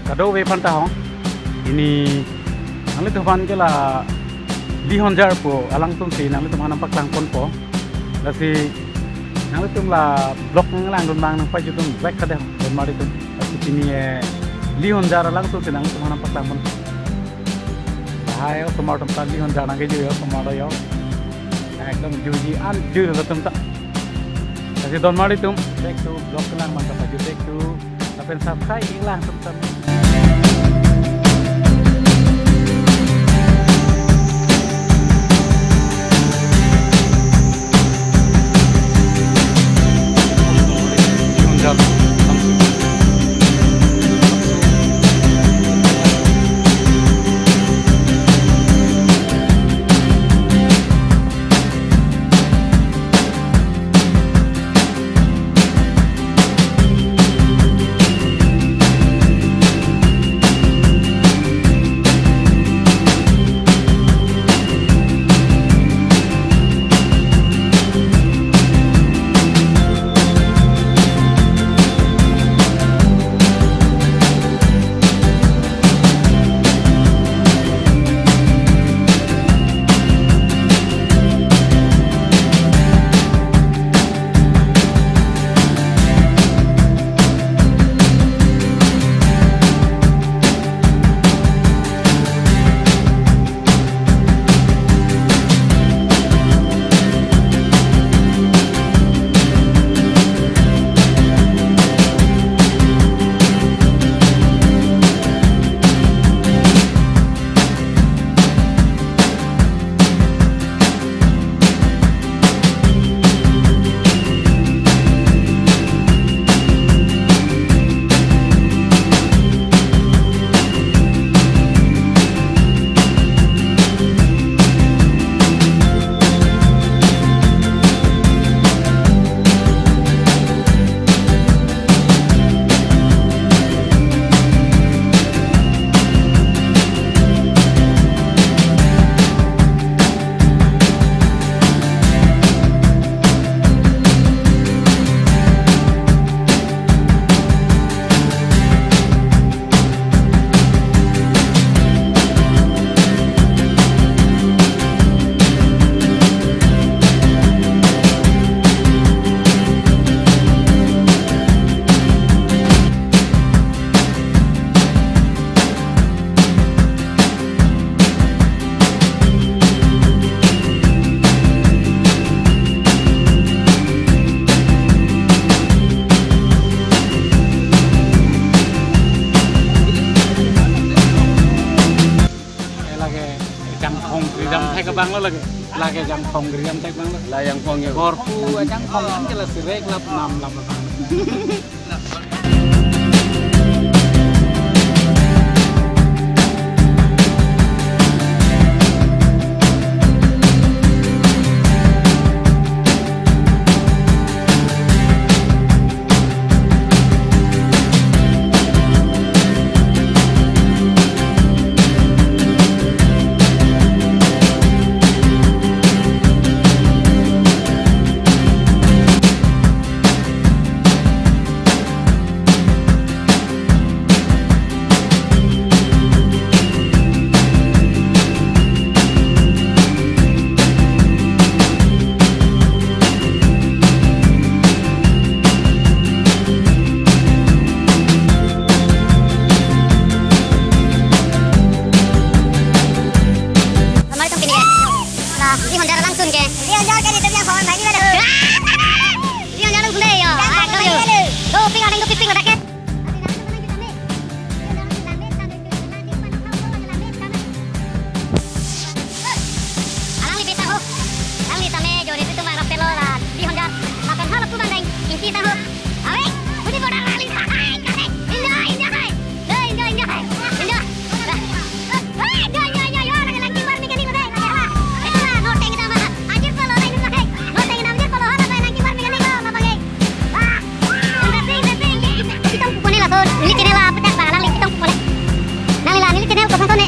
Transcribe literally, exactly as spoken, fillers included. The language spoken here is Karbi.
Kadokave aphan ta ho. Pini nanglitum aphan ke la Lihonjar pu alangtum si nanglitum aphan nangpaklang ponpo. Lasi nanglitum la vlog nanglang dun bang nangpajut dun back kade ho, Donmari atum. Lasi pini, eh, Lihonjar alangtum si nanglitum aphan nangpaklang ponpo. Lahai osomar atum ta Lihonjar nangkeju yo, osomar yo. Ekdom juji an juji latum ta. Lasi Donmari atum, back to vlog kelang man ta pajut back to. Lapen subscribe iklang atum tame. Lake jangphong gridam thek abang lo lake. Lake jangphong gridam thek abang lo. La jangphong yo. Borpu jangphong an ke la sirek lap nam lam abang. Amar tum pini ya. Nah, Lihonjar alangsun ke. Lihonjar ke di tepian kawan tadi mana? Lihonjar alangsun deh ya. Ah, kau yo. Tuh, ping ada yang tuh ping ada ke. Alangli bisa ho. Alangli tame jori itu mah rapelo la Lihonjar. Lapen halapu bandeng inti ta ho. Awe, budi boda alangli. Hai, hai. Enjoy, enjoy. Enjoy, enjoy, enjoy. Enjoy. Hai, enjoy, enjoy, enjoy. Yo, lagi lagi bar mekanik lo deh. Lagi lah. Itu lah, no tank kita mah. Anjir polo, anjir polo. No tank kita anjir polo. Halapu lagi bar mekanik lo, lagi. Wah. Racing, racing. Kita pukone laso, neli channel apa tak bang, neli kita pukone. Neli la, neli channel kosong sone.